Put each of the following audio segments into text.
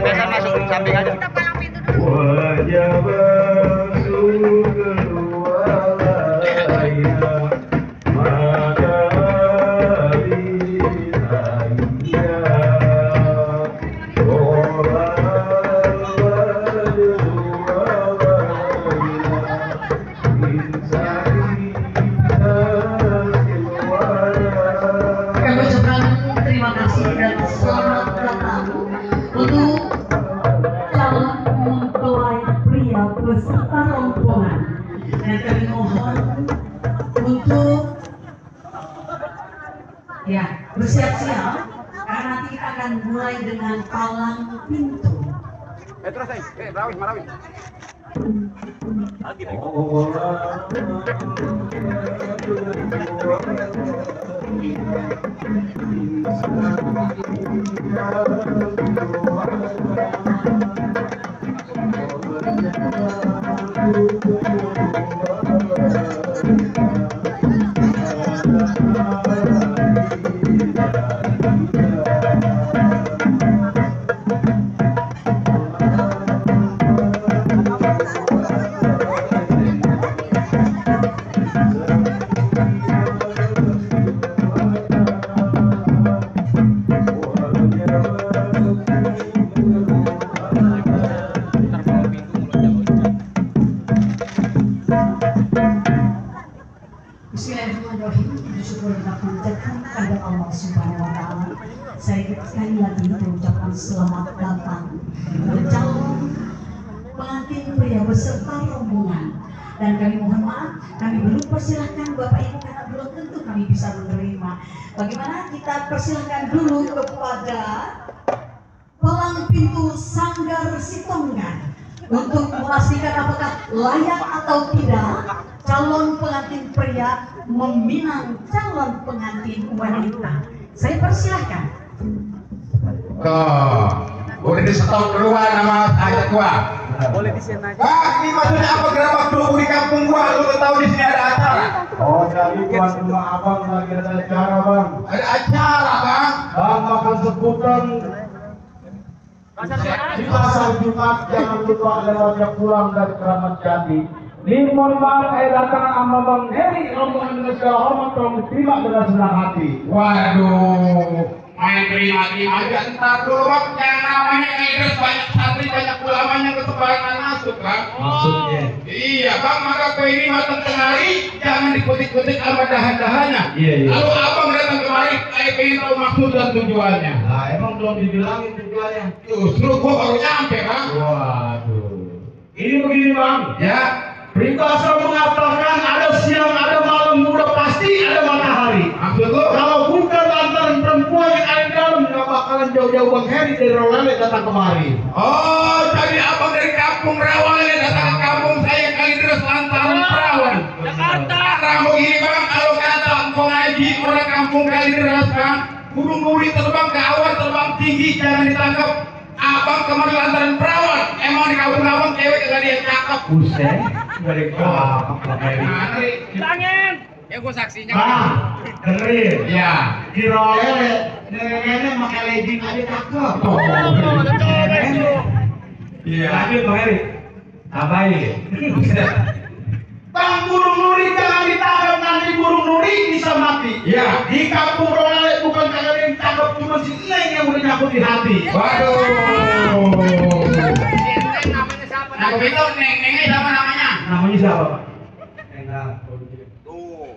Besan masuk samping aja. Terima kasih dan selamat datang untuk calon mempelai pria beserta rombongan. Dan kami mohon untuk bersiap-siap karena nanti kita akan mulai dengan palang pintu. Terus Marawi. Bismillahirrahmanirrahim. Bersyukur dan panjatkan kepada Allah Subhanahu wa Ta'ala. Saya sekali lagi mengucapkan selamat datang kepada calon pengantin pria beserta rombongan. Dan kami mohon maaf, kami belum persilahkan Bapak Ibu karena belum tentu kami bisa menerima. Bagaimana kita persilahkan dulu kepada palang pintu Sanggar Sitonggan untuk memastikan apakah layak atau tidak calon pengantin pria meminang calon pengantin wanita. Saya persilahkan. Boleh di stop keluar nama ayat gua. Boleh di sini aja. Ini maksudnya apa gerabak dulu di kampung gua? Lu tahu di sini ada acara? Oh, jadi buat rumah abang lagi ada acara, bang. Ada acara, Bang. Bang makan sebutan di pasar Jumat, jangan lupa lewatnya pulang dari Keramat Jati. Limon bang, datang sama Bang Heri, rombongan dengan segala hormat tolong diterima dengan senang hati. Waduh, main terima aja. Ntar dulu Bang, yang namanya ngedres banyak santri, banyak ulamanya kesebaran masuk, Bang. Maksudnya? Iya, Bang, maka ini datang kemari, jangan dikutik-kutik sama dahan-dahannya. Iya. Lalu abang datang kemari, pengen tahu maksud dan tujuannya. Nah, emang belum dibilangin tujuannya. Justru gua baru nyampe, Bang. Waduh. Ini begini, Bang. Ya. Perintah Asal mengatakan ada siang, ada malam, udah pasti ada matahari. Maksud lu? Kalau bukan lantaran perempuan yang ada di dalam, nggak bakalan jauh-jauh Bang Heri dari Rawalele datang kemari. Oh, jadi abang dari kampung Rawalele datang ke kampung saya Kalideres lantaran perawan. Jakarta. Sekarang begini Bang, kalau kata engkau ngaji orang kampung Kalideres Bang, burung-burung terbang ke awan, terbang tinggi, jangan ditangkap. Abang kemarin lantaran perawan, emang di kampung abang cewek gak ada yang cakep. Buset, dari Bang Heri. Tangan. Ya gua saksinya. Bang, dengerin. Ya. Di Rawalele, nenek-nenek pakai legging aja cakep. Iya. Lanjut Bang Heri. Abai. Bang, burung nuri jangan ditangkap, nanti burung nuri bisa mati. Ya. Di kampung Rawalele bukan kagak ada yang cakep, cuma si Neng yang udah nyangkut di hati. Waduh. Namanya siapa? Nah begitu neng-nengnya siapa namanya? Namanya siapa, Pak?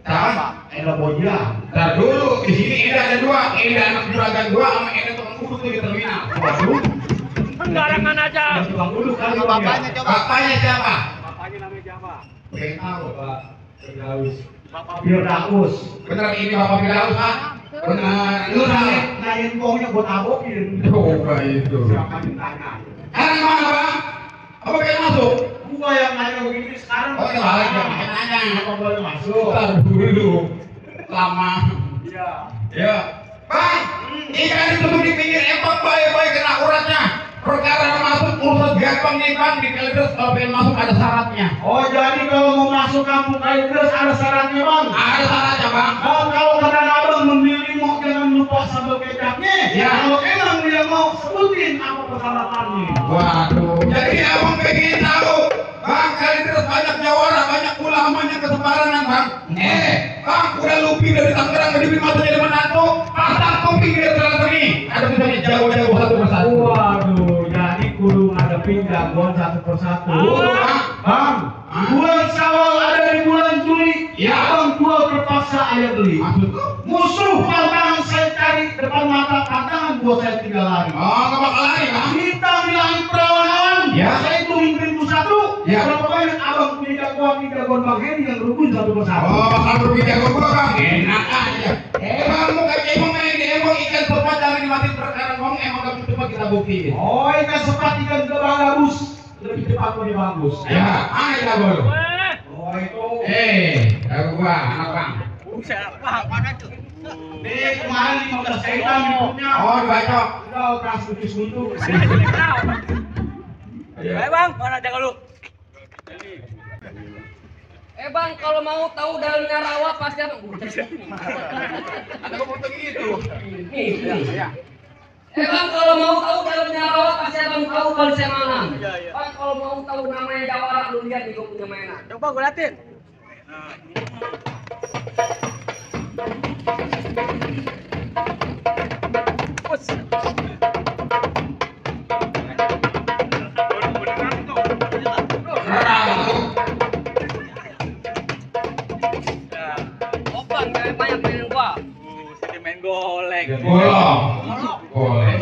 Siapa? Enda Bojila. Ntar dulu, di sini Eda ada dua, Eda anak juragan dua sama Eda tukang urut tuh di terminal. Waduh. sembarangan aja. Bang Ulu kali ini. Bapaknya coba. Bapaknya siapa? Bapaknya namanya siapa? Pengen tahu. Pak Firdaus. Firdaus. Bener ini Bapak Firdaus, Pak? Benar. Lu Nanyain uangnya buat abokin. coba itu. Siapa ditanya? Sekarang mana, Bang? Apa pengen masuk? Gua yang nanya begini sekarang. Oh, ya balik ya, makin nanya. Apa boleh masuk? Bentar dulu. Lama. Iya. Ya. Bang, ikan itu di pinggir empang baik-baik kena uratnya. Perkara masuk urusan gampang nih Bang, di Kalideres kalau pengen masuk ada syaratnya. Oh, jadi kalau mau masuk kampung Kalideres ada syaratnya, Bang? Ada syaratnya, Bang. Bang, kalau kata abang membeli mau jangan lupa sambal kecapnya. Ya. Kalau emang dia mau sebutin apa persyaratannya. Waduh, jadi abang pengen tahu, Bang, Kalideres banyak jawara, banyak ulamanya kesebarangan, Bang. Bang, udah lupi dari Tangerang, dari masa jadi menantu, pasang kopi di dalam sini. Ada misalnya jago-jago satu persatu. Waduh, jadi kudu ngadepin jagoan satu persatu. Bang, bulan Syawal ada di bulan Juli. Ya. Abang jual terpaksa ayah beli. Maksud lu? Musuh pantangan saya cari depan mata, pantangan gua saya tinggal lari. Oh, nggak bakal lari, Bang. Kita bilangin perawan, Ya. saya turunin 1.000. Ya. Kalau pokoknya abang punya jagoan Bang Heri yang rukun satu persatu. Oh, bakal rugi jago gua, Bang. Enak aja. Bang, mau kayak emang ini, emang ikan sepat jangan dimatiin perkara ngomong, emang gak cepat kita buktiin. Oh, ikan sepat ikan bagus. Lebih cepat lebih bagus. Ya, ayo bro. Oh, itu. Jago gua, anak Bang. Nih, kemarin 15 setan hidupnya. Oh, dibacok. Udah operasi suntuk. Eh Bang, mana jaga lu? Bang, kalau mau tahu dalamnya rawa pasti ada. Ada gua foto gitu. Bang, kalau mau tahu dalamnya rawa pasti abang tahu kalau saya mana. Bang, kalau mau tahu namanya jawara lu lihat di gua punya mainan. Coba gua liatin. Opang, banyak mainan gua. Jadi main golek. Bolong. Boleh.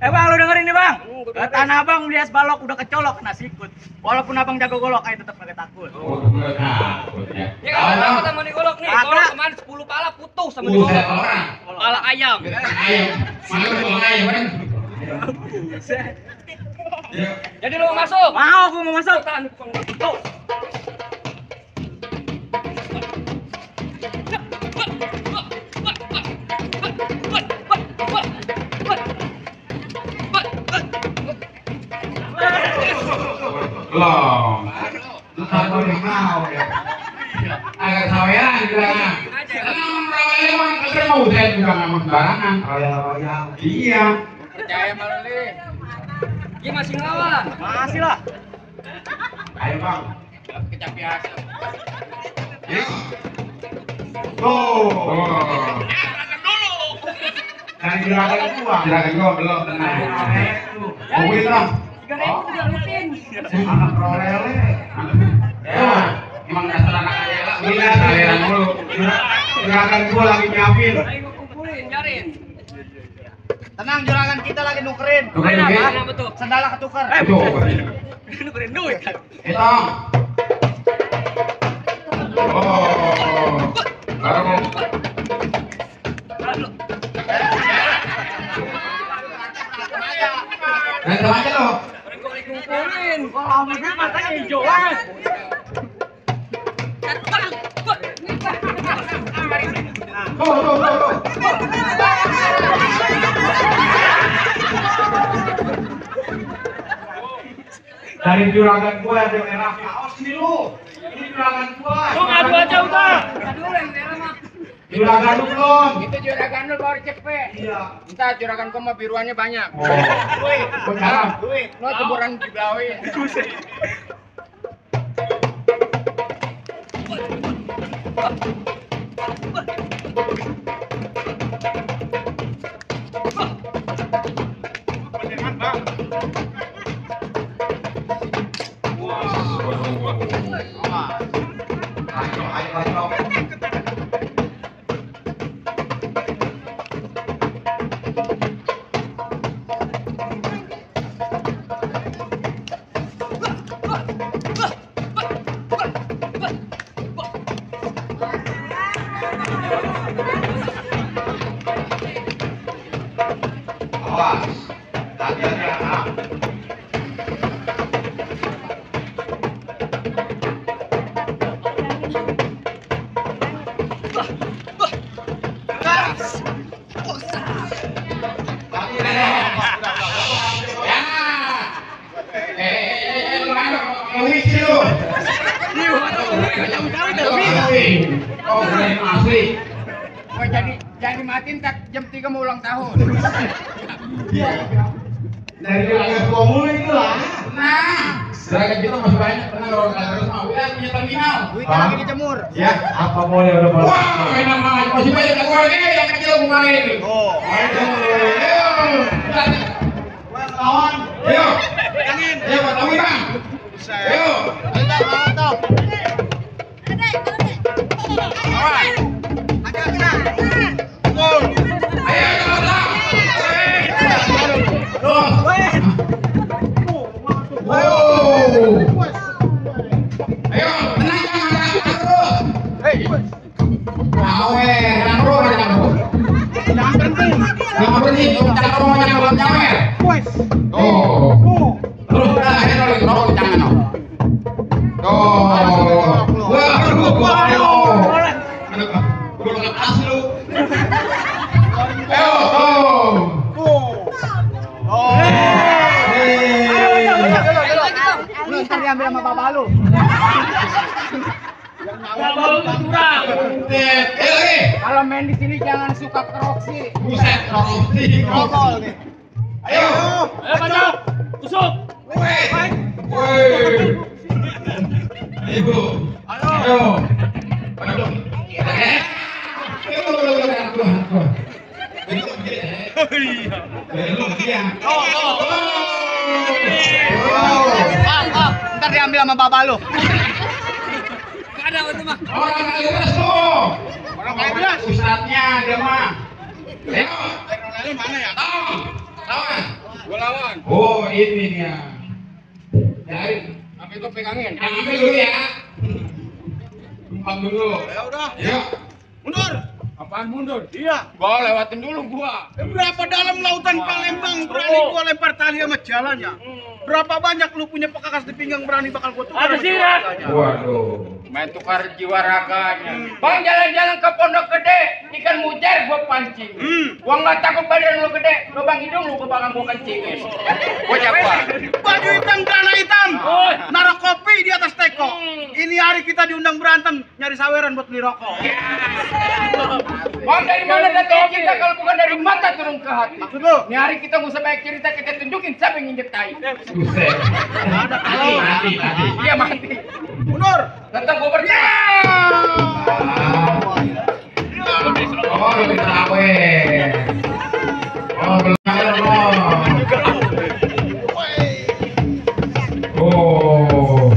Bang, lu dengerin nih Bang. Tanah Abang di es balok udah kecolok kena sikut. Walaupun Abang jago golok, ayo tetap pakai takut. Oh, bener takut ya. Ya kalau takut sama di golok nih, Kagak. golok kemarin 10 pala putus sama di golok. Orang. Pala ayam. Ayam. Mana tuh ayam kan? Jadi lu mau masuk? Mau, gua mau masuk. Tahan, tuh. Belum. Ntar gua nih mau ya. Agak sawean bilangnya. Emang rawel emang kagak mau saya juga emang sembarangan. Royal. Iya. Percaya sama lu nih. Dia masih ngelawan. Masih lah. Ayo, Bang. Kecapian. Ya. Go. Oh. Dari gerakan gua. Juragan gua belum tenang. Mungkin Bang. 3.000 udah rutin. Anak royal. Ya. Emang dasar anak aja lah. Ini aliran mulu. Gerakan gua lagi nyiapin. Ayo gua kumpulin, jarin. Tenang, juragan kita lagi nukerin. Nukerin, Mana, oke? mana betul? Sendala ketukar. Coba. Nukerin duit kan. Hitung. Oh. Baru. Rentang aja lo. Gua lagi kumpulin. Kalau mikir matanya hijauan. Tuh. Dari juragan gua ada merah. Awas ini lu. Ini juragan gua. Lu ngadu aja udah. Aduh, yang merah mah. Juragan lu belum. Itu juragan lu baru cepet. Iya. Entar juragan gua mah biruannya banyak. Oh. Benar. Lo ceburan di bawah. Ayo. yakin tak jam 3 mau ulang tahun. Dari wilayah tua mulu itu lah. Nah, seragam kita masih banyak. Tenang kalau kalian harus mau. Kita punya terminal. Duitnya lagi dijemur. Ya, apa boleh udah boleh. Wah, enak banget. Masih banyak yang keluarga yang kecil aku main. Oh. Ayo. Kawan, Ayo. Pegangin. Ayo, Pak Tawi, Bang. Ayo. Mantap. Kawan. Agak kena. Gol. Ayo, Bang. Terus. Wow. Ayo, tenang, terus. Hei. Awe, tenang bro, tenang bro. Jangan berhenti. Jangan berhenti, jangan ngomong jangan nyawer. Wes. Tuh. Terus udah akhirnya lagi rokok jangan no. Tuh. Wah, aduh. Gua lepas lu. Ayo, Oh. Lu ntar diambil sama bapak lu. lagi. Kalau main di sini jangan suka keroksi. Buset, Rokok nih. Ayo. Ayo Panjang. Tusuk. Woi. Woi. Ibu. Ayo. Ayo. Ntar diambil sama bapak lu. Orang kali beres tuh. Orang kali beres. Ustadznya dia mah. Ayo. Mana ya? Lawan. Gua lawan. Oh ini dia. Dari. Apa itu pegangin? Ambil dulu ya. Tumpang dulu. Ya udah. Ya. Mundur. Apaan mundur? Iya. Gua lewatin dulu gua. Berapa dalam lautan Palembang berani gua lempar tali sama jalannya? Berapa banyak lu punya pekakas di pinggang berani bakal gua tukar? Ada sih ya. Waduh. Main tukar jiwa raganya. Bang jalan-jalan ke Pondok Gede, ikan mujair gua pancing. Gua nggak takut badan lu gede, lubang hidung lu gua bakal gua kencingin. Gua jagoan. Baju hitam, celana hitam, naruh kopi di atas teko. Ini hari kita diundang berantem, nyari saweran buat beli rokok. Bang dari mana datang kita kalau bukan dari mata turun ke hati? Maksud lu? Ini hari kita nggak usah banyak cerita, kita tunjukin siapa yang injek tai. Ada kalau. Mati. Iya mati. Mundur. Tetap gua berjaya. Oh, lebih terawih. Oh, belum. Oh.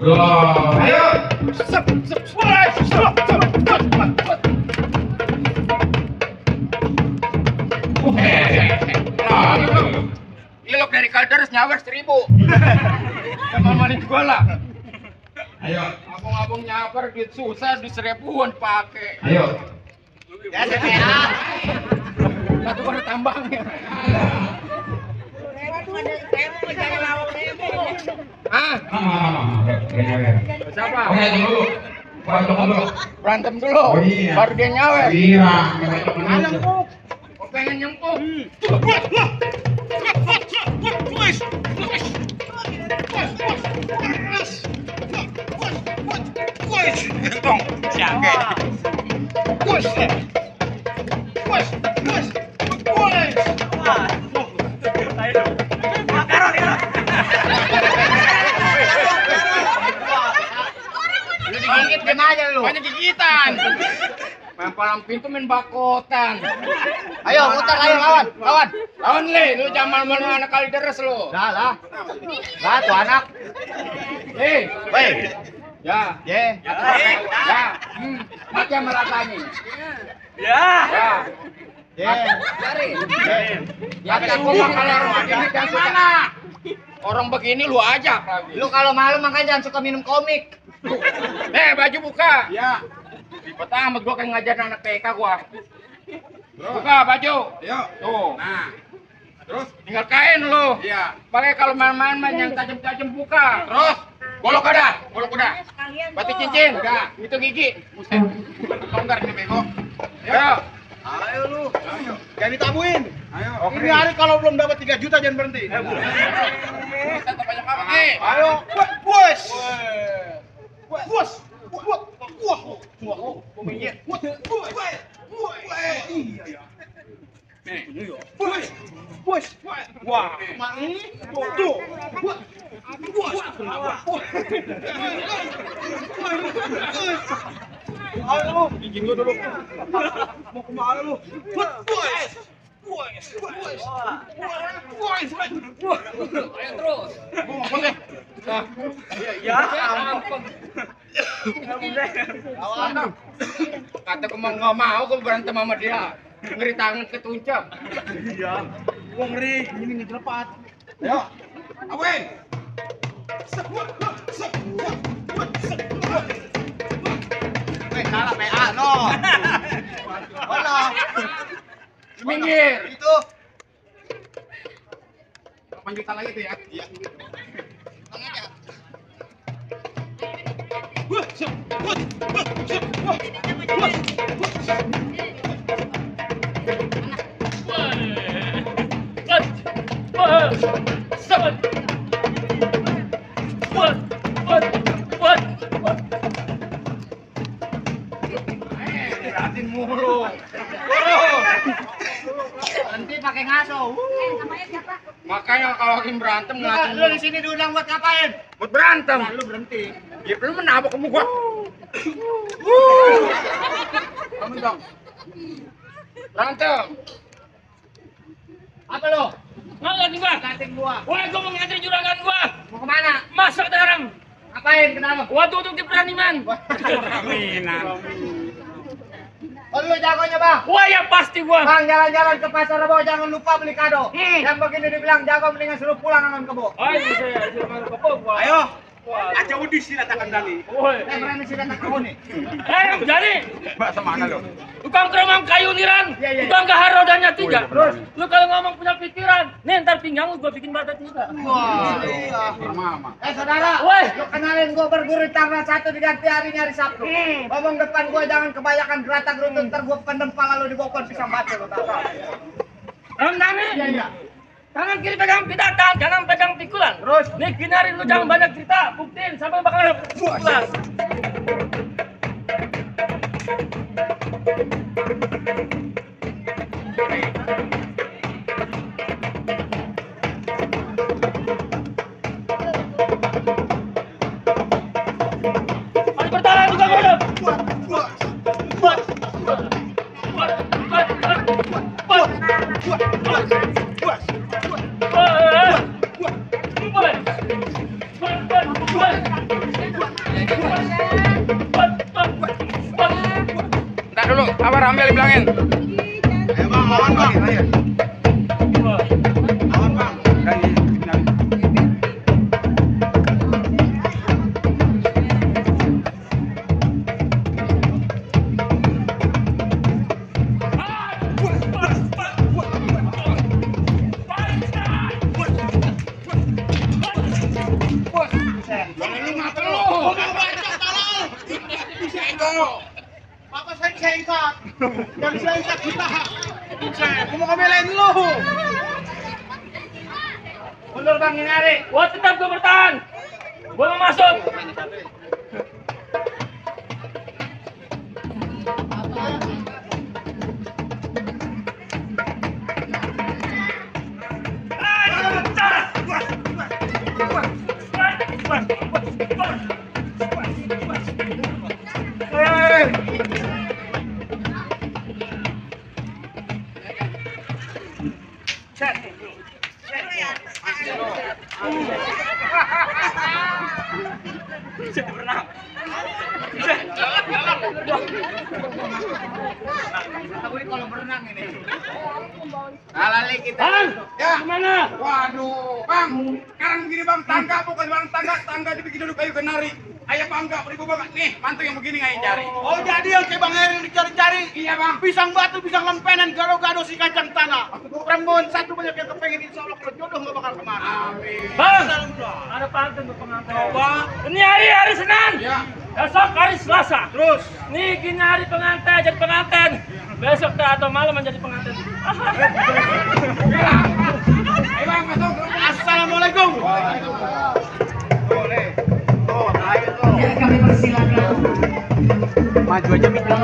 Loh, ayo. Ilok dari Kalderes nyawer 1000. Sama manis gua lah. Ayo, abang-abang nyawer duit susah, duit 1000-an pakai. Ayo. Ya CPA. Satu baru tambangnya. Ah, siapa? Oke, dulu. Berantem dulu. Oh, iya. Baru dia nyawer. Iya, nyempuk. Oh, pengen nyempuk. Gigit gimana lu? Banyak gigitan. Main palang pintu main bakotan. Ayo muter ayo lawan. Lawan le, lu jangan malu anak kali deres lu. Lah. Lah tuh anak. Hei, Woi. ya. Ye. Ya. Mati sama rasanya. Ya. Ya. Ye. Cari. Ya aku bakal orang begini jangan suka. Orang begini lu ajak lagi. Lu kalau malu makanya jangan suka minum komik. Baju buka. Ya. Ribet amat gua kayak ngajarin anak TK gua. Buka baju. Yuk. Tuh. Nah. Terus tinggal kain lu. Iya. Pakai kalau main-main yang tajam-tajam buka. Terus golok udah. Batu cincin. Udah. Itu gigi. Buset. Longgar nih bego. Ayo. Ayo lu. Jangan ditabuin. Ayo. Ini hari kalau belum dapat 3 juta jangan berhenti. Kita banyak apa nih? Ayo. Bos. Iya ya. Bos. Wah, mang tuh. Ayo, izin gua dulu. Mau kemana lu? Bos. Ayo terus. Boleh. Ya, Awan, kata aku nggak mau kalau berantem sama dia. Ngeri tangan ketuncap. iya. Gua ngeri, ini ngejelepat. Ayo, Awen. Salah PA no. Mana? Minggir. Itu. 8 juta lagi tuh ya. Iya. Hati mulu. Nanti pakai ngaso. Makanya kalau lagi berantem ngeliatin Lu di sini diundang buat ngapain? buat berantem. Lu berhenti. Ya belum menabok kamu gua. Kamu dong. Berantem. Apa lo? Mau lagi gua? Kating gua. Wah, gua mau ngantri juragan gua. Mau kemana? Masuk ke dalam. Ngapain ke dalam? Waktu untuk keberanian. Oh lu jagonya bang? Wah, ya pasti gua. Bang jalan-jalan ke pasar Rebo jangan lupa beli kado. Hmm. Yang begini dibilang jago mendingan suruh pulang dengan kebo. Oh, ini saya baru kepok gua. Ayo. Wah. Aja udis sih datang kembali. Woi. Berani sih datang kebo nih. Jadi Mbak semana lo? tukang keromang kayu niran, Iya, iya. tukang gahar rodanya 3. Terus? Lu kalau ngomong punya pikiran, nih ntar pinggang lu gua bikin badan 3. Wah, iya. Mama. Saudara, Woi. lu kenalin gua berburu tanggal 1 diganti hari Sabtu. Ngomong depan gua jangan kebanyakan geratak gerutut ntar gua pendem pala lu di bokor pisang batu lu tahu. Nami. Iya iya. Tangan kiri pegang pidatan, kanan pegang pikulan. Terus? Nih ginarin lu jangan banyak cerita, buktiin sampai bakal pukulan. Mari bertahan juga bodoh. Entar dulu, kabar ambil dibilangin. Ayo bang, lawan bang. Lawan bang. Jangan lu ngapa lu? Papa saya sengkat. Yang sengkat kita. Saya mau ngebelain lu. Mundur bang Inari. Gua tetap gua bertahan. Gua mau masuk. Aku ini kalau berenang ini. Alali kita. Bang, Ya. gimana? Waduh, Bang. Sekarang begini Bang, tangga bukan bang tangga dibikin dulu kayu kenari. Ayah bangga, beribu banget nih, mantu yang begini nggak cari. Oh jadi yang kayak Bang Heri yang dicari-cari. Iya Bang. Pisang batu, pisang lempenan, gado-gado si kacang tanah. Perempuan satu banyak yang kepengen, insya Allah kalau jodoh nggak bakal kemana. Amin. Bang, Alhamdulillah. ada pantun untuk pengantin. Coba. Ini hari Senin. Ya. Besok hari Selasa. Terus. Nih gini hari pengantin jadi pengantin. Besok atau malam menjadi pengantin. Ayo Bang, masuk. Assalamualaikum. Boleh. Oh, ayo tuh. Ya, kami persilakan. Maju aja, Mita.